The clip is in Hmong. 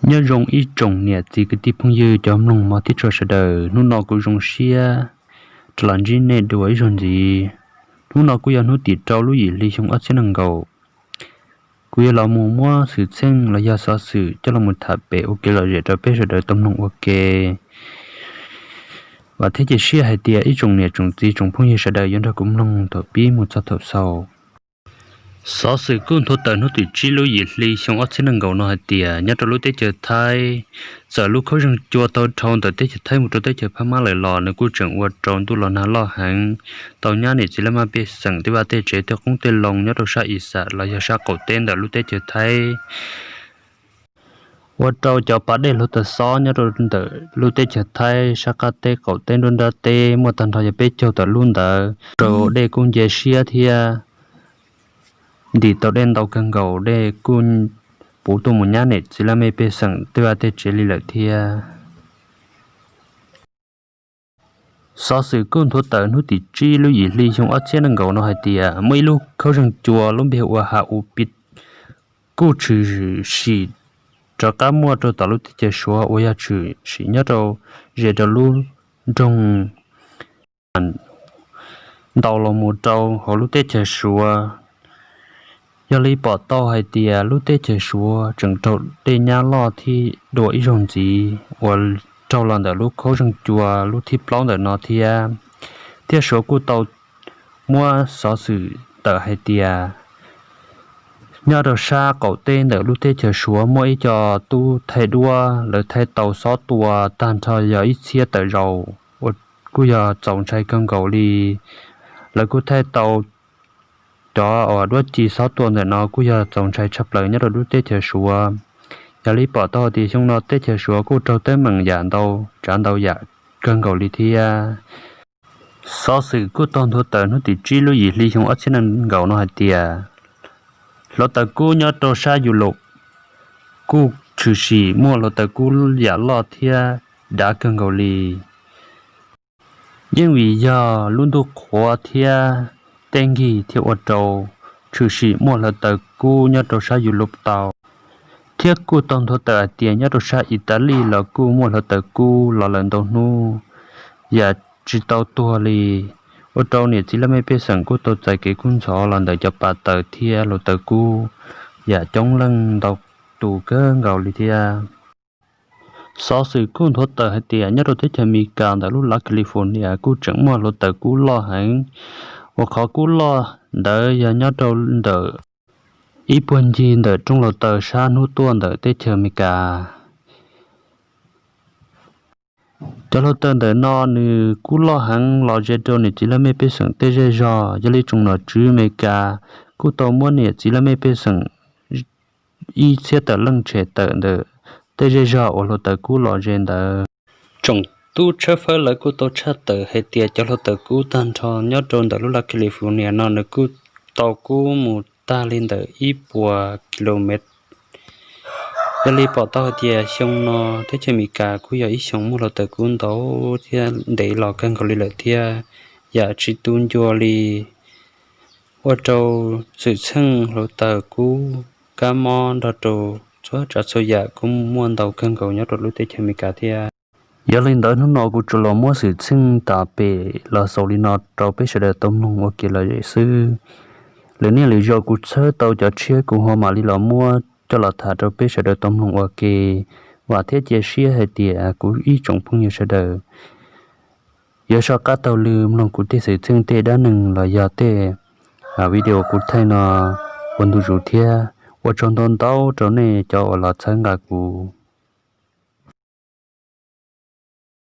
Nyob zoo ib tsoom niam txiv kwv tij phooj ywg cov mloog mog tib tshua sawv daws, hnub no kuv zoo siab rov los ntsib nej dua ib zaug ntxiv. Hnub no kuj yog hnub tim rau lub yim hli xyoo ob txhiab nees nkaum. Kuv yuav los mus muab xwm txheej los yog xov xwm coj los mus tham pem ua kev lom zem rau peb sawv daws tau mloog ua ke. Vam thiab cia siab hais tias ib tsoom niam tsoom txiv tsoom phooj ywg sawv daws yuav nrog kuv mloog thaum pib mus txog thaum xaus. Xov xwm kuj nthuav tawm hnub tim tsib lub yim hli xyoo ob txhiab nees nkaum no hais tias nyob rau lub teb chaws Thaib, txawm lub khaub zeeg cua tau dhau ntawm teb chaws Thaib mus rau teb chaws Phab Mab lawm los nws kuj tseem ua rau ntuj los nag loj heev, tau nyab niam txiv laj mej pej xeem tej vaj tej tsev tej qoob tej loo nyob rau sab Ixam los yog sab qaum teb ntawm lub teb chaws Thaib. Ua rau cov pas dej hluav taws xob nyob rau ntawm lub teb chaws Thaib sab qab teb qaum teb nruab nrab teb muaj tag nrho yog peb caug tawm lub ntawd, rau dej kuj nce siab thiab ntim tau dej ntau kawg nkaus, dej kuj puv tuaj mus nyab niam txiv laj mej pej xeem tej vaj tej tsev li lawm thiab. Xov xwm kuj nthuav tawm hnub tim tsib lub yim hli xyoo ob txhiab nees nkaum no hais tias muaj ib lub khaub zeeg cua lub npe ua Ha U Pi kuj tshwm sim rov qab muaj rau tom lub teb chaws Suav uas yog tshwm sim nyob rau ze rau lub nroog ntau los mus rau hauv lub teb chaws Suav. Yog li pom tau hais tias lub teb chaws Suav tseem raug dej nyab loj thiab dua ib zaug ntxiv uas raug los ntawm lub khaub zeeg cua lub thib plaub ntawm no thiab. Thiab Suav kuj tau muab xov xwm tawm hais tias nyob rau sab qaum teb ntawm lub teb chaws Suav muaj ib co tub thaij duab, lawv thaij tau xob tua tag nrho yog ib txhiab tawm zaus uas kuj yog txaus ntshai kawg nkaus li. Lawv kuj thaij tau cov uas duab ci xob tua ntawm no kuj yog txaus ntshai tshaj plaws nyob rau lub teb chaws Suav. Yog li pom tau tias xyoo no teb chaws Suav kuj raug teeb meem yam ntau tsav ntau yam kawg nkaus li thiab. Xov xwm kuj tau nthuav tawm hnub tim tsib lub yim hli xyoo ob txhiab nees nkaum no hais tias hluav taws kub nyob rau sab Yus Lauv kuj tshwm sim muaj hluav taws kub yam loj thiab dav kawg nkaus li. Yeej vim yog lub ntuj qhuav thiab tej nkig thiab ua rau tshwm sim muaj hluav taws kub nyob rau sab Yus Lauv tau. Thiab kuj tau nthuav tawm hais tias nyob rau sab Italis los kuj muaj hluav taws kub los lawm ntau hnub yam tsis tau tuag li, ua rau niam txiv laj mej pej xeem kuj tau txais kev kub ntxhov los ntawm cov pas taws thiab hluav taws kub yam coob leej ntau tus kawg nkaus li thiab. Xov xwm kuj nthuav tawm hais tias nyob rau teb chaws Amelikas ntawm lub lav California kuj tseem muaj hluav taws kub loj heev, uas qhov kub loj ntawd yog nyob rau ntawm ib puag ncig ntawm rooj hluav taws sab hnub tuaj ntawm teb chaws Amelikas. Cov hluav taws ntawm no nws kub loj heev los ze rau niam txiv laj mej pej xeem tej zej zog, yog li tsoom nom tswv Amelikas kuj tau muab niam txiv laj mej pej xeem ib txhiab tawm leej tshem tawm ntawm tej zej zog uas hluav taws kub los ze ntawd. Tsoom tub tshawb fawb lawv kuj tau tshaj tawm hais tias cov hluav taws kub tag nrho nyob rau ntawm lub lav California no nws kuj tau kub mus tag li ntawm ib puas kilomev. Yog li pom tau hais tias xyoo no teb chaws Amelikas kuj yog ib xyoo muaj hluav taws kub ntau thiab ntev los kawg nkaus li lawm thiab yam tsis tu ncua li, ua rau xwm txheej hluav taws kub, kab mob nrog rau txhua tsav txhua yam kuj muaj ntau kawg nkaus nyob rau lub teb chaws Amelikas thiab. Yog li ntawd hnub no kuv tsuas los muab xwm txheej tas pem los xaus li no rau peb sawv daws tau mloog ua ke lom zem xwb. Lwm niaj lwm zaus kuv tshawb tau cov tshiab kuv ho mam li los muab coj los tham rau peb sawv daws tau mloog ua ke. Vam thiab cia siab hais tias kuv ib tsoom phooj ywg sawv daws yuav soj qab taug lw mloog kuv tej xwm txheej tej dab neeg los yog tej video kuv thaij no ua ntu zus thiab. Ua tsaug ntau ntau rau nej cov uas los txhawb nqa kuv.